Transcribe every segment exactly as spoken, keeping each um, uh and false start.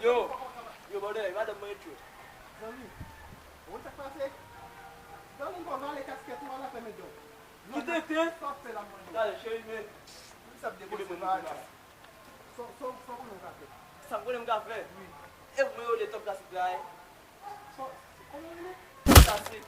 Yo, yo, brother, e madanm mwen ret yo. Zanmi, ou konn sa k pase? Zanmi, m pa vale kaskèt ou a la fèmen dòm. Ki tenten? Sa w ap fè la, mwen? Gade, cheri, men. Sa ap depoze bagay la. Sa, sa, sa w konnen w ka fè? Sa m konnen m ka fè? Wi. E mwen yo le top klasik la, e. Sa, kòman w rele? Top klasik.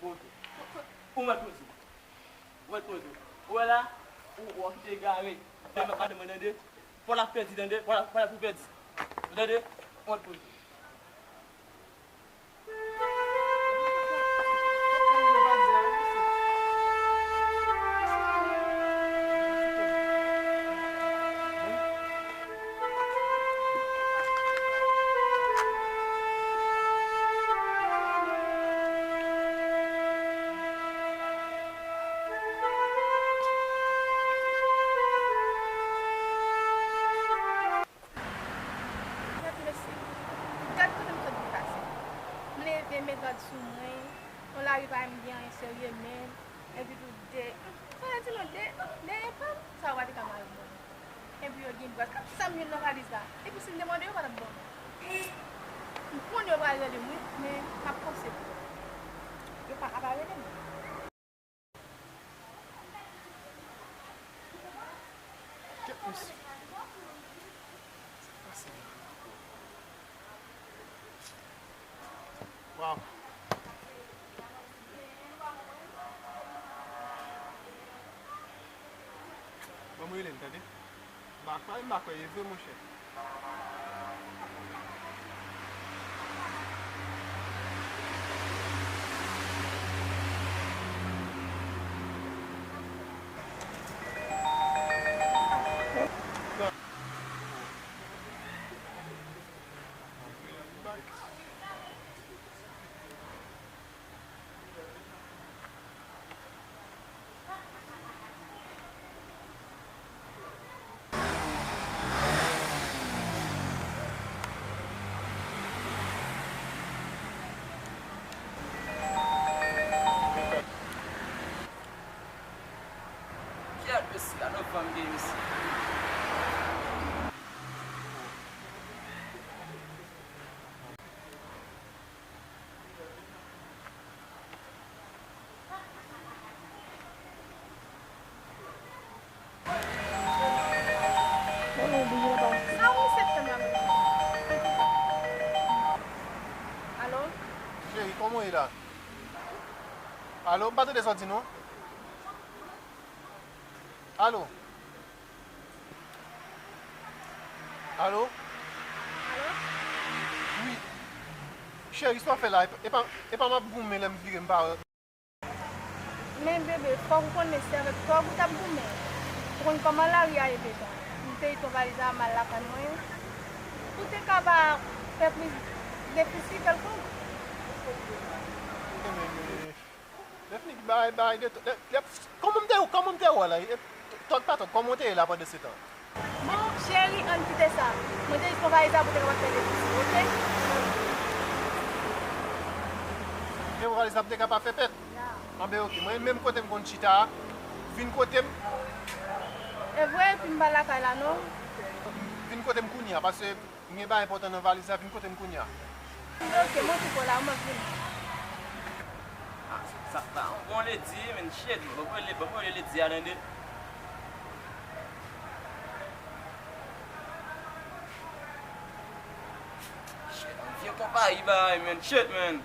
Bon, ok. Ou mèt poze. Ou mèt poze. Ou wè la, ou, ou kite egare. Fè madanm mwen tande. Fò l ap pèdi tande. Fò l ap, fò l ap pèdi. Ou tande? Ou mèt poze. Gad mesye, gad kote m sot vin pase. M leve, met gad sou mwen, yon lari pa menm gen anyen serye menm, epi tou de, sa vle di non, de, de enpak, sa yo pa te ka mare mwen. Epi yo gen brad, gad sa m jwenn nan valiz la, epi si m te mande yo pa t ap ban mwen. M konnen yo pral rele m wi, men m ap panse pou yo. Yo pa ka pa rele m. Kèt mesye. Sa k pase la? Waw. Ban m rele l, tande. M pa kwè, m pa kwè, e vre, monchè. Kèt mesye, a nan fanm gen mesye. Sa ou misye fè m la menm? Alo? Cheri, kòman w ye la? Alo, m pa tande sa w di non. Alo? Alo? Alo? Wi. Cheri, sa w fè la? E pa, e pa, e pa m ap goumen lè m vire m pa wè. Men bebe, fòk ou konnen se avèk tòg ou t ap goumen. Ou konn kòman lari a ye deja. M te jis pran valiz la m al lakay mwen. Ou te ka pa fè plis defisi kèlkonk. Lè fini bay, bay de, lè, lè, kòman m te, kòman m te wè la, e, tòg pa tòg, kòman w te ye la pandan se tan? Bon, cheri, ann kite sa. Mwen te jis pran valiz la pou te kapab fè defisi, oke? Men valiz la pou te kapab fè pèt? Ya. Anben, oke, mwen menm kote m konn chita a, vin kote m. E vre, epi m pa lakay la, non? Vin kote m kounye a, paske m gen bagay enpòtan nan valiz la, vin kote m kounye a. Oke, montre kò w la, m ap vini. Ah, sa, sa pa yon bon ledi, men shit, ban mwen rele, ban mwen rele ledi a tande. Shit, yon vye konpayi bagay, men shit, men.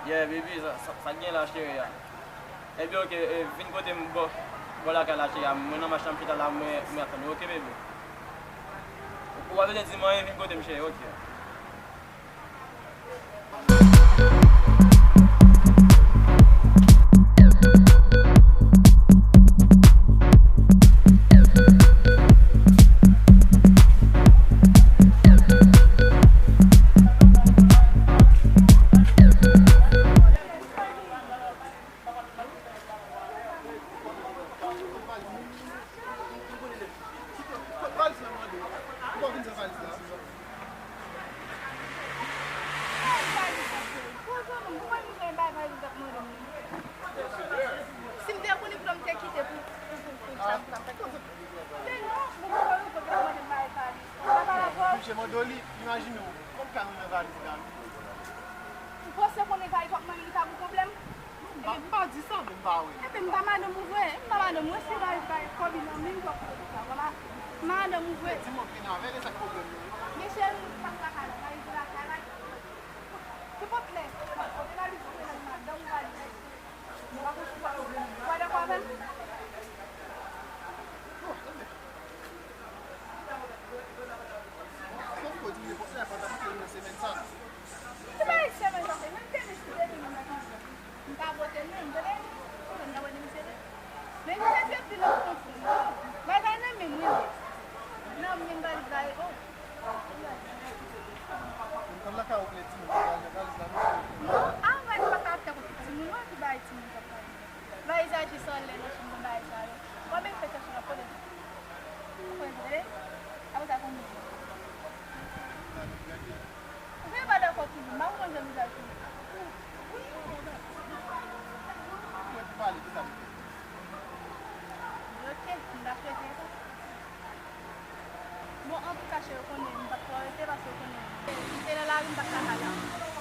Yeah, baby, sa, sa, sa k gen la, cheri a? Ebyen, oke, eh, vin kote m bò, bò lakay la, cheri a. Mwen nan mach la, m chita la, mwen, mwen ap tann ou, oke, baby? Ou pa bezwen di m anyen, vin kote m, cheri, oke. Pa di sa, men m pa wè. Epi m pa madanm ou vre, m pa madanm ou, si bay, bay kòb nan men m, kòb nan men m, pa la. M pa madanm ou vre. Di m w ap vin avè l, e sa k pwoblèm nan? Men cheri, m pa t lakay la, bay di lakay la. Ki pwoblèm? Ou te valiz pou mwen, madanm ou valiz. Ou pa dakò avè m? Sòf ke w di m nenpòt lè, pandan m te nan semèn sa. Ki bagay semèn sa, se menm tenis ki te vin nan maten. M pa pote l menm, tande? Mwen m ta pote misye tou. Men misye se pil nan konfli. Bagay nan men mwen. Nan men valiz la, e, oh. Mwen lakay ou vle di m, bagay nan valiz la, non? Non, a, valiz pa ka ap fè kote timoun, non, ki bagay timoun k ap valiz la. Valiz la jis anlè nan chanm nan, bagay sa yo. Mwen menm fè tèt sou la, pote. Ou konn tande? Apre sa, konn. Ou vin pa dakò toujou, m pa konprann jan nou pral fini. Mwen pou pale, ki sa m fè? Ok, m ta swete sa. Bon, antouka, cheri, ou konnen, m pa t twò rete, paske ou konnen, m te nan lari, m pa t ka pale.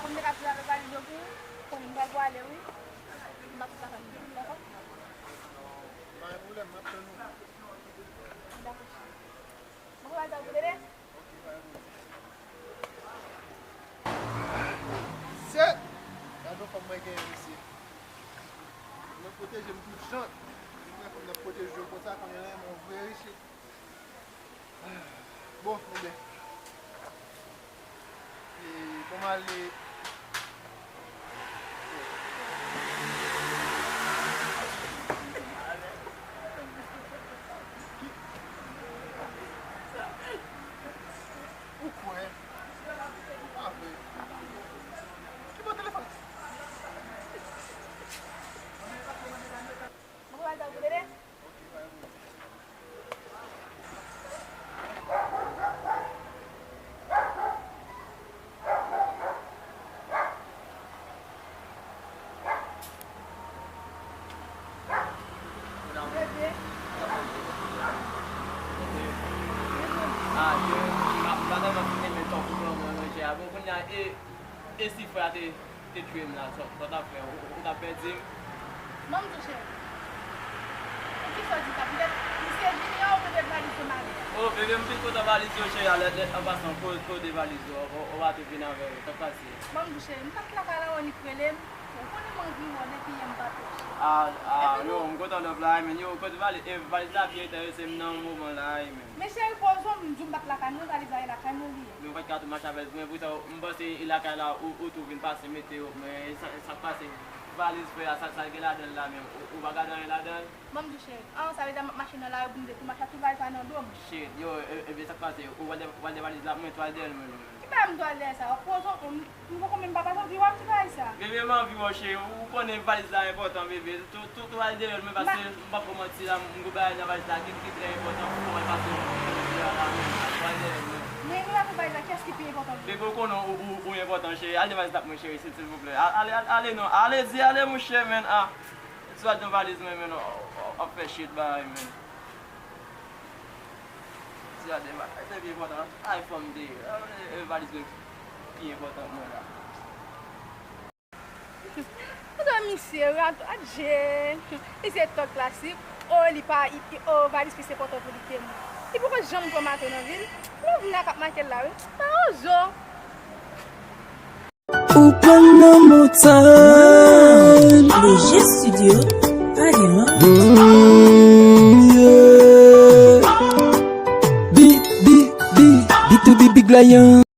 Pou m te ka pale avèk valiz yo pou ou, konnen m pral pou ale, wi. M pa t ka pale, dakò? Pa gen pwoblèm, m ap tann ou. Dakò, cheri. Bon, kouraj avèk ou, bebe. Shit! Gade yon fanm mwen genyen, mesye. Mwen pwoteje m tout jan. Mwen fanm nan pwoteje w konsa, fanm nan renmen w vre, wi, shit. Bon, ebyen. E, kòman l ye? Ou kwè? Pa vre. Ki bò telefòn? Mwen pral ba ou bebe. Ah, je, m pa, m pa tèlman fin renmen tan pou pran manje a. Bon, kounye a, e, e si frè a te, te tchwe m la, sa, sa w t ap fè? Ou, ou t ap pèdi m? Ban m di w, cheri. Poukisa w di sa? Petèt misye Junior ou petèt valiz yo mare a. Oh, bebe, m vin kontan valiz yo, cheri. Alè, lè, an pasan, ko-, kote valiz yo? Ou, ou pa tou vin avè yo? Sa k pase? Ban m di w, cheri, m t ap lakay la, w annik rele m. Ou konnen m anvi wè w depi yè m pa touche. Ah, ah, yo, m kontan love la, men yo, kote valiz, e, valiz la pi enterese m nan moman la, men. Men cheri, poze w, m di w m pa t lakay mwen, valiz la e lakay mwen li ye. Men ou pa t ka tou mache avè l, men poutan, m panse e lakay la, ou, ou tou vin pase mete yo, men sa, sa k pase, valiz frè a, sa, sa l gen ladan l la, men ou, ou pa gade anyen ladan l? Ban m di w, cheri, an, sa vle di m ap mache nan lari pou m vle tou mache ak tout valiz sa nan do m. Shit, yo, e, ebyen sa k pase, ou pral dè-, ou pral dèyè valiz la, mwen tou al dèyè l mwen menm. Ki bagay m tou al dèyè sa? W ap poze w, m, m poko menm pa pase, w di w ap ti bagay sa. Bebe, m anvi wè w, cheri, ou konnen valiz la enpòtan, bebe. Tou, tou, tou al dèyè l, men paske m p ap ba w manti la, m gon bagay nan valiz la ki, ki trè enpòtan, fò w al pase l, tou al dèyè l, men. Tou al dèyè l, men. Men nou la pou valiz la, kiyès ki pi enpòtan? Bebe, ou konnen ou, ou, ou enpòtan, cheri. Al dèyè valiz la pou mwen, cheri, silvouplè. A-, ale, ale, ale non, ale, di ale, monchè, men, ah. Si w al nan valiz mwen, men, w ap fè shit bagay, men. Si w al nan valiz, se pi enpòtan, ay, fanm de, e, valiz mwen pi enpòtan k mwen la. Ou wè misye, rat, adje. Misye twò klasik. O, li pa, i, i, o, valiz plis enpòtan pou li ke mwen. Li poko janm pran mato nan vi l. Love la k ap make l la, wi. Pa ozo. Ou pran nan montagne. Loge Studio, pa gen lòt. Mm, yeah. Bi, bi, bi, bi to bi big lion.